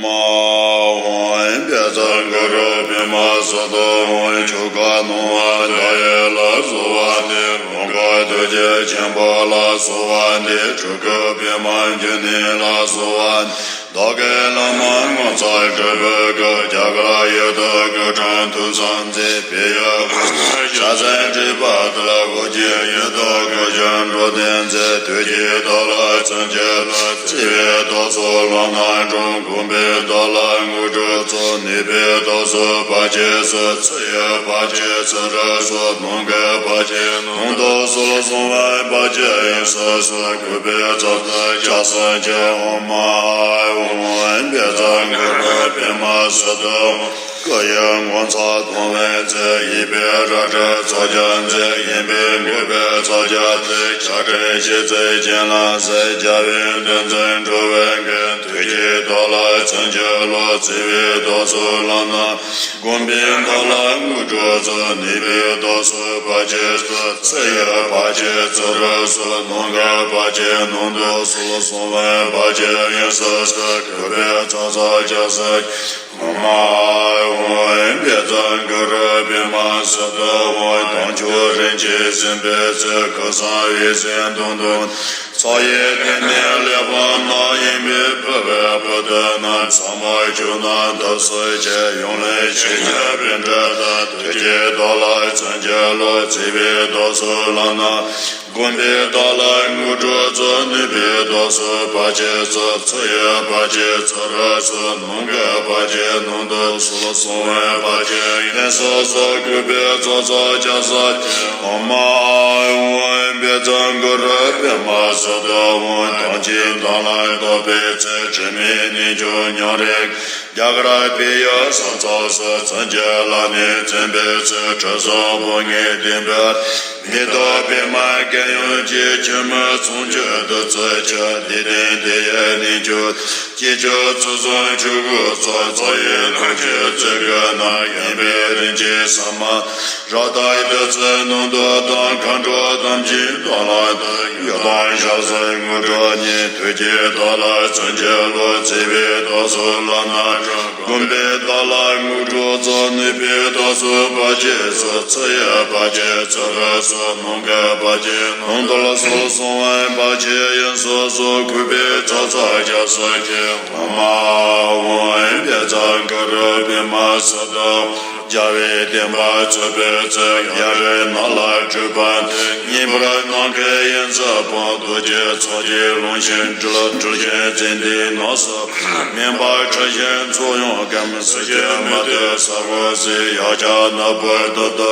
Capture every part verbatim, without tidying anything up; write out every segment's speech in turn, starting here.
མ་འོང་པད་ཚལ་གུ་རུ་པདྨ་སིདྡྷི་འོང་། ཆོས་སྐུ་སྣང་བ་མཐའ་ཡས་ལ་གསོལ་བ་འདེབས། ལོངས་སྐུ་ཐུགས་རྗེ་ཆེན་པོ་ལ་གསོལ་བ་འདེབས། སྤྲུལ་སྐུ་པདྨ་འབྱུང་གནས་ལ་གསོལ་བ་འདེབས། བདག་གི་བླ་མ་ངོ་མཚར་སྤྲུལ་པའི་སྐུ། རྒྱ་གར་ཡུལ་དུ་སྐུ་འཁྲུངས་ཐུགས་བསམ་མཛད། བོད་ཡུལ་ཕྱག་འཚལ་བྲིས་པ་དེ་ལ། ཨོ་རྒྱན་ཡུལ་དུ་སྐུ་བཞུགས་འགྲོ་དོན་མཛད། ཐུགས་བསྐྱེད་བདག་ལ་བྱིན་གྱིས་རློབས། བརྩེ་བའི་བདག་སོགས་ལམ་སྣ་དྲོངས། དགོངས་པས་བདག་ལ་དངོས་གྲུབ་སྩོལ། ནུས་པས་བདག་སོགས་བར་ཆད་སོལ། ཚེ་ཡི་བར་ཆད་ཚེ་རབས་སོལ། ནམ་མཁའི་བར་ཆད་ནམ་དུ་སོལ། གསང་བའི་བར་ཆད་ཡང་སོགས་སོལ། གུས་པས་ཕྱག་འཚལ་ཕྱག་འཚལ་ཕྱག་འཚལ་ཕྱག་འཚལ། ཨོཾ་ཨཱཿཧཱུྃ། པད་ཚལ་གུ་རུ་པདྨ་སིདྡྷི་འོང་། སྐུ་ཡི་ངོ་མཚར་མཐོང་བའི་ཚེ། ཡིད་པའི་རལ་གྲིས་ཚོགས་རྒྱ་མཛད། ཡིད་པའི་འགུགས་པས་ཚོགས་རྒྱ་མཛད། ཞབས་འདྲེན་ཞལ་བརྩེགས་སྤྱན་ལ་གཟིགས། རྒྱལ་བའི་བསྟན་འཛིན་འགྲོ་བའི་མགོན། ཐུགས་བསྐྱེད་བདག་ལ་བྱིན་གྱིས་རློབས། བརྩེ་བའི་བདག་སོགས་ལམ་སྣ། དགོངས་པས་བདག་ལ་དངོས་གྲུབ་སྩོལ། ནུས་པས་བདག་སོགས་བར་ཆད་སོལ། ཚེ་ཡི་བར་ཆད་ཚེ་རབས་སོལ། ནམ་མཁའི་བར་ཆད་ནམ་དུ་སོལ། གསང་བའི་བར་ཆད་ཡང་སོགས་སོལ། གུས་པས་ཕྱག་འཚལ་ཕྱག་འཚལ། ཨོཾ་ཨཱཿཧཱུྃ། པད་ཚལ་གུ་རུ་པདྨ་སིདྡྷི་འོང་། དལ་འབྱོར་རིན་ཆེན་གཟིམ་པའི་ཚལ། ཁམས་གསུམ་འོད་གསལ་སྟོང་དུ། ཕྱག་གཡས་བསྟན་ནས་གླེགས་བམ་བསྣམས། གཡོན་པས་ཕུར་པའི་པུསྟི་བསྣམས། ཚངས་པར་སྤྱོད་ན་བདག་སོགས་ཀྱི། ཡུམ་ལ་ཕྱག་འཚལ་པཎྜི་ཏ། ཐུགས་བསྐྱེད་བདག་ལ་བྱིན་གྱིས་རློབས། བརྩེ་བས་བདག་སོགས་ལམ་སྣ། དགོངས་པས་བདག་ལ་དངོས་གྲུབ་སྩོལ། ནུས་པས་བདག་སོགས་བར་ཆད་སོལ། ཚེ་ཡི་བར་ཆད་ཚེ་རབས་སོལ། ནམ་མཁའི་བར་ཆད་ནམ་དུ་སོལ། གསང་བའི་བར་ཆད་ཡང་སོགས་སོལ། གུས་པས་ཕྱག་འཚལ་ཕྱག་འཚལ་ཕྱག་འཚལ། ཨོཾ་ཨཱཿཧཱུྃ། པད་ཚལ་གུ་རུ་པདྨ་སིདྡྷི་འོང་། དམ་ཅན་དམ་ལ་བཏགས་པའི་ཚེ། དྲི་མེད་རྣལ་འབྱོར་ཉམས་རེ། རྒྱ་གར་བལ་ཡུལ་ས་མཚམས་སུ། བྱིན་གྱིས་བརླབས་ནས་བརྩེན་པའི་ཚུལ། དྲི་བསུང་ཕོ་ཉས་ལྡན་པའི་མེ་ཏོག་པདྨ་གང་ཡིན་གྱི། ཁྱི་མོས་ཚངས་སྤྱོད་བདུད་རྩི་ཆུ། བདེ་ལྡན་དེ་ཡི་རྣལ་འབྱོར་སྐྱེས། ཁྱོད་ཚུལ་བཟང་ཆོས་སྐུ་གསུང་། ཕྱག་གཡས་ཐུགས་རྗེའི་ཚུལ་བཀོད་ན། ཡངས་པའི་རིན་ཆེན་ཟ་མ་རཀྟ་བདུད་རྩི་ནང་དུ་གཏོང་། མཁའ་འགྲོ་དམ་ཅན་དམ་ལ་བཏགས། གཡོ་དང་ཞག་གསུམ་དངོས་གྲུབ་བརྙེས། ཐུགས་བསྐྱེད་བདག་ལ་བྱིན་གྱིས་རློབས། བརྩེ་བས་བདག་སོགས་ལམ་སྣ་དྲོངས། དགོངས་པས་བདག་ལ་དངོས་གྲུབ་སྩོལ། ནུས་པས་བདག་སོགས་བར་ཆད་སོལ། ཚེ་ཡི་བར་ཆད་ཚེ་རབས་སོལ། ནམ་མཁའི་བར་ཆད་ནམ་དུ་སོལ། གསང་བའི་བར་ཆད་ཡང་སོགས་སོལ། གུས་པས་ཕྱག་འཚལ་ཕྱག་འཚལ་ཕྱག་འཚལ། ཨོཾ་ཨཱཿཧཱུྃ། པད་ཚལ་གུ་རུ་པདྨ་སིདྡྷི་འོང་། རྒྱལ་བའི་བསྟན་པ་རྩོད་པའི་ཚུལ། གཡའ་རི་ནགས་ལ་སྤྲུལ་པ་འདི། ཉིན་པར་ནམ་མཁའི་དབྱིངས་སུ་སྤུངས། རྡོ་རྗེ་ཚོགས་ཀྱི་ལུང་བཞིན་སྒྲུབ། སྤྲུལ་ཞིང་མཚན་ལྡན་ནགས་སུ། མུན་པ་འཁྲུགས་ཤིང་ཚོགས་ཡོངས་སྐོམ། སྲི་ཞུའི་མུ་ཏིག་ས་བོན་ཟད། ཡང་བསྐྱར་ནག་པོའི་རྡུལ་དུ།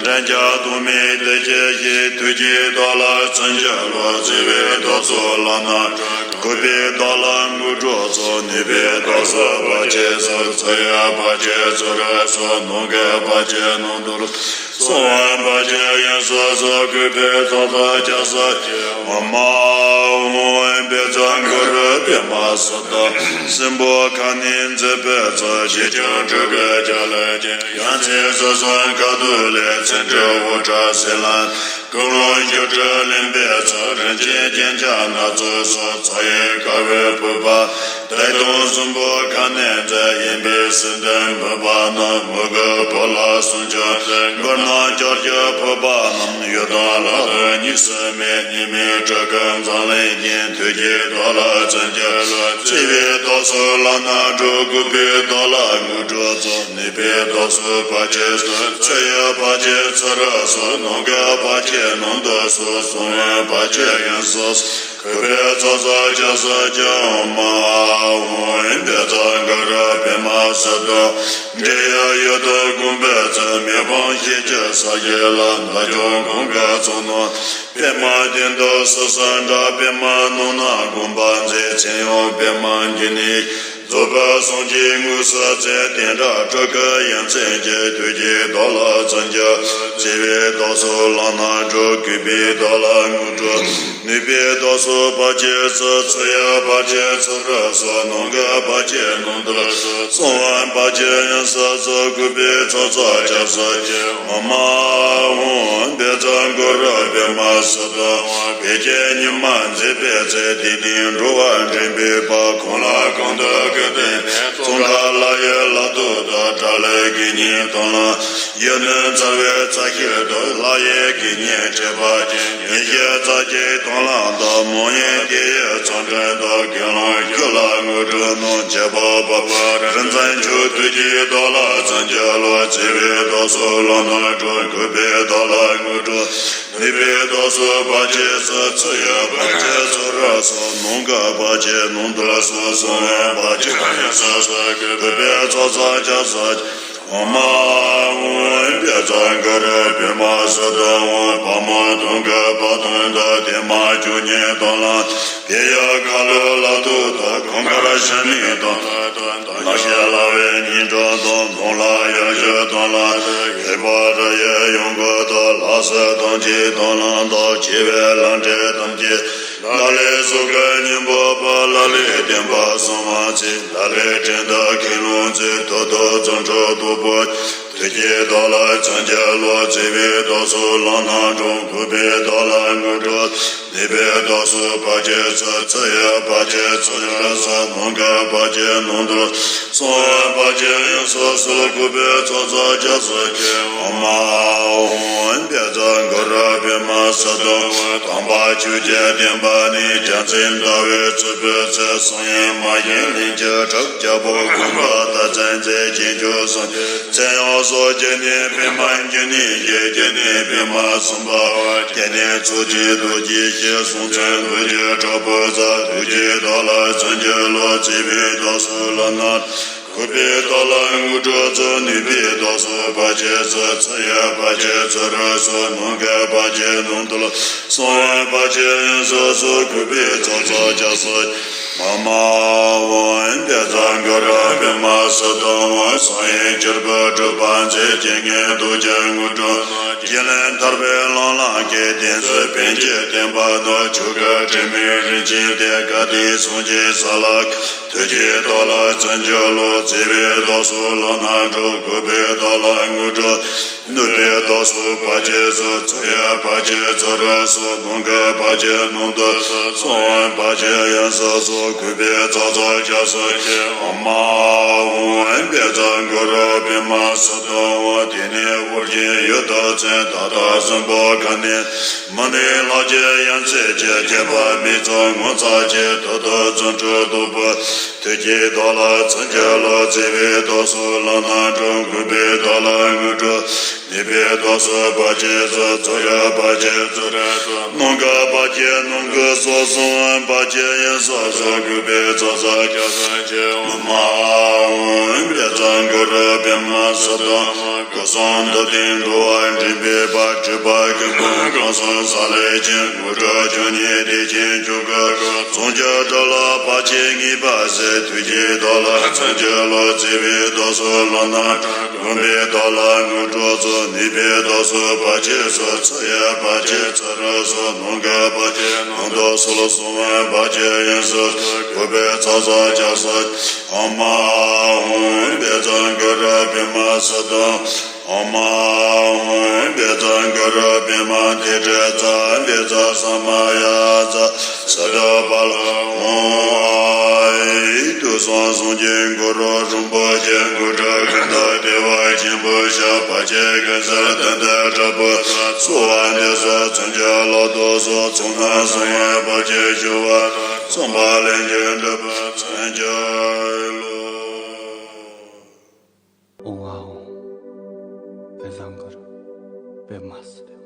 འགྲན་ཟླ་དོན་མེད་བདེ་སྐྱིད་ཞིག། ཐུགས་བསྐྱེད་བདག་ལ་བྱིན་གྱིས་རློབས། བརྩེ་བས་བདག་སོགས་ལམ་སྣ་དྲོངས། གུས་པས་བདག་ལ་དངོས་གྲུབ་སྩོལ། ནུས་པས་བདག་སོགས་བར་ཆད་སོལ། ཚེ་ཡི་བར་ཆད་ཚེ་རབས་སོལ། ནམ་མཁའི་བར་ཆད་ནམ་དུ། གསང་བའི་བར་ཆད་ཡང་སོགས་སོལ། གུས་པས་ཕྱག་འཚལ་ཕྱག་འཚལ་ཕྱག་འཚལ། ཨོཾ་ཨཱཿཧཱུྃ། པད་ཚལ་གུ་རུ་པདྨ་སིདྡྷི། སྲིན་པོ་ཁ་གནོན་མཛད་པའི་ཚུལ། ཞི་འཇམ་སྤྲུལ་སྐུའི་རྒྱ་གླིང་ཅན། ཡ་མཚན་སྲིད་གསུམ་ཁ་ཐུག་ལས། ཚེ་ཁྲིད་དབུ་སྐྲ་སེར་ལ། ཀུན་སློང་སྒྱུ་འཕྲུལ་ལེན་པའི་ཚུལ། རིན་ཆེན་རྒྱན་ཆ་སྣ་ཚོགས་སོགས། ཕྱག་གཡས་དཀར་པོའི་ཕུར་པ། བདེ་སྟོང་སྲིན་པོ་ཁ་གནོན་མཛད། གཡོན་པས་སྲིན་ལྡན་འབུམ་པ་བསྣམས། མོས་གུས་བོད་ལ་སྲུང་སྐྱོབ་མཛད། མགུལ་ནག་ལྕགས་ཀྱུ་ཕུར་པ་བསྣམས། གཡུ་དང་ལག་ཏུ་གཉིས་སུ་མེད། གཉིས་མེད་སྤྲུལ་སྐུ་འཛམ་གླིང་རྒྱན། ཐུགས་བསྐྱེད་བདག་ལ་བྱིན་གྱིས་རློབས། བརྩེ་བས་བདག་སོགས་ལམ་སྣ་དྲོངས། གུས་པས་བདག་ལ་དངོས་གྲུབ་སྩོལ། ནུས་པས་བདག་སོགས་བར་ཆད་སོལ། ཚེ་ཡི་བར་ཆད་ཚེ་རབས་སོལ། ནམ་མཁའི་བར་ཆད་ནམ་དུ་སོལ། གསང་བའི་བར་ཆད་ཡང་སོགས། གུས་པས་ཕྱག་འཚལ་ཕྱག་འཚལ་ཕྱག་འཚལ། ཨོཾ་ཨཱཿཧཱུྃ། པད་ཚལ་གུ་རུ་པདྨ་སིདྡྷི། འབྲེང་ཡུལ་ཡུལ་དུ་དགོངས་པའི་ཚུལ། མི་ཕམ་ཤེས་བྱའི་ས་གཞི་ལ། བདག་ཀྱང་གང་གི་ཚོགས་རྣམས། པདྨ་གདན་དུ་ཕྱག་འཚལ་འདྲ། པདྨ་གནམ་ན་དགོངས་པ་མཛད། མཚན་ཡང་པདྨ་འབྱུང་གནས། རྫོགས་པའི་སངས་རྒྱས་དངོས་སུ་མཛད། བསྟན་དགྲ་སྤྲུལ་སྐུ་ཡ་མཚན་གྱི། ཐུགས་བསྐྱེད་བདག་ལ་བྱིན་གྱིས། བརྩེ་བས་བདག་སོགས་ལམ་སྣ་དྲོངས། གུས་པས་བདག་ལ་དངོས་གྲུབ། ནུས་པས་བདག་སོགས་བར་ཆད་སོལ། ཚེ་ཡི་བར་ཆད་ཚེ་རབས་སོལ། ནམ་མཁའི་བར་ཆད་ནམ་དུ་སོལ། གསང་བའི་བར་ཆད་ཡང་སོགས་སོལ། གུས་པས་ཕྱག་འཚལ་ཕྱག་འཚལ་ཕྱག་འཚལ། ཨོཾ་ཨཱཿཧཱུྃ། པད་ཚལ་གུ་རུ་པདྨ་སིདྡྷི། བོད་ཀྱི་ཉི་མ་མཛད་པའི་ཚེ། དད་ལྡན་འགྲོ་བ་འདྲེན་པའི་དཔལ། གང་ལ་གང་འདུལ་སྐུ་སྟོན་མཛད། ལ་ཐུག་ཏུ་དགྲ་ལྷའི་དགེ་བསྙེན་དང་ལ། གཡོ་ནས་འཚེ་བའི་རྩ་ཤེར་དུ་ལྷ་ཡི་དགེ་བསྙེན་ཁྲིད་པ་ཅན། ཉེས་བྱས་རྩ་བཅད་དང་ལ་དང་མང་ཡང་དེ་ཡི་ཚོགས་འདྲེན་དུ། དགེ་སློང་ཁྱོད་ལ་དངོས་གྲུབ་གནང་། བྱེད་པ་འབད་པ་རིག་འཛིན་མཆོག་ཐུགས་ཀྱི་བདག་ལ་བརྩོན་གྱིས་བསླུ། བརྩེ་བའི་བདག་སོགས་ལམ་སྣ་དྲོངས། གུས་པས་བདག་ལ་དངོས་གྲུབ། ནུས་པས་བདག་སོགས་བར་ཆད་སོལ། ཚུལ་ཡང་བར་ཆད་ཚུ་ར་སོལ། ནམ་མཁའ་བར་ཆད་ནང་དུ་སོལ། གསང་བའི་བར་ཆད་ཡང་སོལ་སོལ། གུས་པས་ཕྱག་འཚལ་སྐྱབས་སུ་མཆི། ཨོཾ་ཨཱཿཧཱུྃ་བཛྲ་གུ་རུ་པདྨ་སིདྡྷི་ཧཱུྃ། བ་མོ་དུང་གི་བ་དན་དང་། བདེ་མ་བཅུ་གཉིས་དང་ལ། བོད་ཡུལ་ཁ་ལོ་ལ་ཐུག་ཏུ། གངས་དཀར་ཤ་མིག་དང་། ནག་ཞལ་ལ་བའི་ཉི་སྤྲིན་དང་། འབུམ་ལ་གཡུ་བྱུར་དང་ལ། ཧེ་བ་རི་ཡི་ཡང་སྒོ་དུ། ལྷ་སྲིན་ཐམས་ཅད་དང་ལ་དྭགས། ཆེ་བའི་ལྷ་འདྲེ་ཐམས་ཅད། ལ་ལས་སྲོག་གི་སྙིང་པོ་པ། ལ་ལས་བསྟན་པ་སྲུང་བར་བྱེད། ལ་ལས་བྲན་དུ་ཁས་བླངས་བྱེད། ཐོབ་ཏུ་བརྩོན་འགྲུས་སྟུག་པོ། ཐུགས་ཀྱི་བདག་ལ་བརྩོན་གྱིས་བསླུ། བརྩེ་བའི་བདག་སོགས་ལམ་སྣ་དྲོངས། གུས་པས་བདག་ལ་དངོས་གྲུབ། ནུས་པས་བདག་སོགས་བར་ཆད་སོལ། ཚུལ་ཡང་བར་ཆད་ཚུ་ར་སོལ། ནམ་མཁའ་བར་ཆད་ནང་དུ། གསང་བའི་བར་ཆད་ཡང་སོལ་སོལ། གུས་པས་ཕྱག་འཚལ་སྐྱབས་སུ་མཆི། ཨོཾ་ཨཱཿཧཱུྃ་བཛྲ་གུ་རུ་པདྨ་སིདྡྷི་ཧཱུྃ། དམ་པ་ཆོས་ཀྱི་བསྟན་པ་ནི། རྒྱལ་མཚན་ཟླ་བའི་བཙུགས་པའི་ཚེ། གསང་ཡུམ་མ་ཡིན་གླིང་གི་གྲགས། རྒྱལ་པོ་མགོན་པོ་སྟག་བཙན་མཛད། རྗེས་འཇུག་སངས་རྒྱས་ཚེ་ཡང་སོས། སྐྱེ་གནས་པདྨ་འབྱུང་གནས་ཀྱི། སྐྱེ་གནས་པདྨ་སམ་བྷ་ཝ། སྐྱེ་གནས་ཚོགས་ཀྱི་རྡོ་རྗེ་ཞེས། གསུང་ཚན་རྡོ་རྗེ་དྲག་པོ་རྩལ། ཐུགས་ཀྱི་བདག་ལ་བརྩོན་གྱིས་བསླུ། བརྩེ་བའི་བདག་སོགས་ལམ་སྣ། གུས་པས་བདག་ལ་དངོས་གྲུབ་སྩོལ། ནུས་པས་བདག་སོགས་བར་ཆད་སོལ། ཚུལ་ཡང་བར་ཆད་ཚུ་ར་སོལ། ནམ་མཁའི་བར་ཆད་ནང་དུ་ལ། གསང་བའི་བར་ཆད་ཡང་སོལ་སོལ། གུས་པས་ཕྱག་འཚལ་སྐྱབས་སུ། ཨོཾ་ཨཱཿཧཱུྃ་བཛྲ་གུ་རུ་པདྨ་སིདྡྷི་ཧཱུྃ། གསང་ཡུམ་གྱུར་པའི་གྲུབ་པ་མཛད། རྐྱེན་ངན་སྡུག་ཅན་དངོས་གྲུབ། རྒྱུད་ལ་ཐར་པའི་ལམ་ལ་སྐྱེལ། གདེང་ཚོད་པཎ་ཆེན་བསྟན་པ་དང་། ཆོས་སྐུ་དྲི་མེད་རིན་ཆེན་གཏེར། བཀའ་དྲིན་སངས་རྒྱས་ས་ལ། ཐུགས་ཀྱི་བདག་ལ་བརྩོན་གྱིས་བསླུ། བརྩེ་བའི་བདག་སོགས་ལམ་སྣ་དྲོངས། གུས་པས་བདག་ལ་དངོས་གྲུབ། ནུས་པས་བདག་སོགས་བར་ཆད་སོལ། ཚུལ་ཡང་བར་ཆད་ཚུ་ར་སོལ། ནམ་མཁའི་བར་ཆད་ནང་དུ། གསང་བའི་བར་ཆད་ཡང་སོལ་སོལ། གུས་པས་ཕྱག་འཚལ་སྐྱབས་སུ་མཆི། ཨོཾ་ཨཱཿཧཱུྃ་བཛྲ་གུ་རུ་པདྨ་སིདྡྷི་ཧཱུྃ། དེ་ནས་ཨོ་རྒྱན་ཡུལ་དུ་བྱོན། ད་ལྟ་གསོན་པོ་ཁ་ནས། མི་ནུས་ལག་གི་ཡ་མཚན་གྱིས། བསྐྱེད་པ་མི་ཚུགས་ངོ་ཚ་བྱེད། ཐོབ་ཏུ་བརྩོན་འགྲུས་སྟུག་པོ། ཐུགས་ཀྱི་བདག་ལ་བརྩོན་གྱིས་བསླུ། བརྩེ་བའི་བདག་སོགས་ལམ་སྣ་དྲོངས། གུས་པས་བདག་ལ་དངོས་གྲུབ། ནུས་པས་བདག་སོགས་བར་ཆད་སོལ། ཚུལ་ཡང་བར་ཆད་ཚུ་ར་སོལ། ནམ་མཁའ་བར་ཆད་ནང་དུ་སོལ། གསང་བའི་བར་ཆད་ཡང་སོལ་སོལ། གུས་པས་ཕྱག་འཚལ་སྐྱབས་སུ་མཆི། ཨོཾ་ཨཱཿཧཱུྃ་བཛྲ་གུ་རུ་པདྨ་སིདྡྷི་ཧཱུྃ། སྐུ་གསུང་ཐུགས་ལྡན་འགྲོ་བ་འདྲེན་པའི་དཔལ། སྤྲུལ་པ་ཀུན་སྤངས་གང་སར་གསལ་ལེ་ཅན། དངོས་གྲུབ་ཕྱོགས་གཉིས་བདེ་ཆེན་ཆོས་སྐུ་སྒོ། བྱང་ཆུབ་དགྲ་ལྷ་བར་ཆད་ངེས་པར་སེལ། ཐུགས་ཀྱི་བདག་ལ་བརྩོན་གྱིས་བསླུ། བརྩེ་བའི་བདག་སོགས་ལམ་སྣ། གུས་པས་བདག་ལ་དངོས་གྲུབ་སྩོལ། ནུས་པས་བདག་སོགས་བར་ཆད་སོལ། ཚུལ་ཡང་བར་ཆད་ཚུ་ར་སོལ། ནམ་མཁའ་བར་ཆད་ནང་དུ་སོལ། གསང་བའི་བར་ཆད་ཡང་སོལ། གུས་པས་ཕྱག་འཚལ་སྐྱབས་སུ། ཨོཾ་ཨཱཿཧཱུྃ་བཛྲ་གུ་རུ་པདྨ་སིདྡྷི། ཨོཾ་ཨཱཿཧཱུྃ་བཛྲ་གུ་རུ་པདྨ་ཏདྱ་ཐཱ། བཛྲ་ས་མ་ཡ་ཛཿ་སིདྡྷི་ཕ་ལ། ཨོཾ་ཨཱཿ་དུས་གསུམ་སངས་རྒྱས་གུ་རུ་རིན་པོ་ཆེ། སྐུ་དྲག་ཀུན་ཏུ་བདེ་བ་ཆེན་པོའི་ཞབས། བར་ཆད་ཀུན་སེལ་དོན་དུ་དྲག་པོ། གསོལ་བ་འདེབས་སོ་བརྩོན་གྱིས་བསླུ་དུ་གསོལ། ཚོགས་རྣམས་བསྲུང་བའི་བར་ཆད་ཞི་བ་དང་། ཚངས་པ་ལས་ཀྱི་འདྲེན་པར་བརྩོན་གྱིས་བསླུ། ཨོཾ་ཨཱཿཧཱུྃ་བཛྲ་གུ་རུ་པདྨ་སིདྡྷི།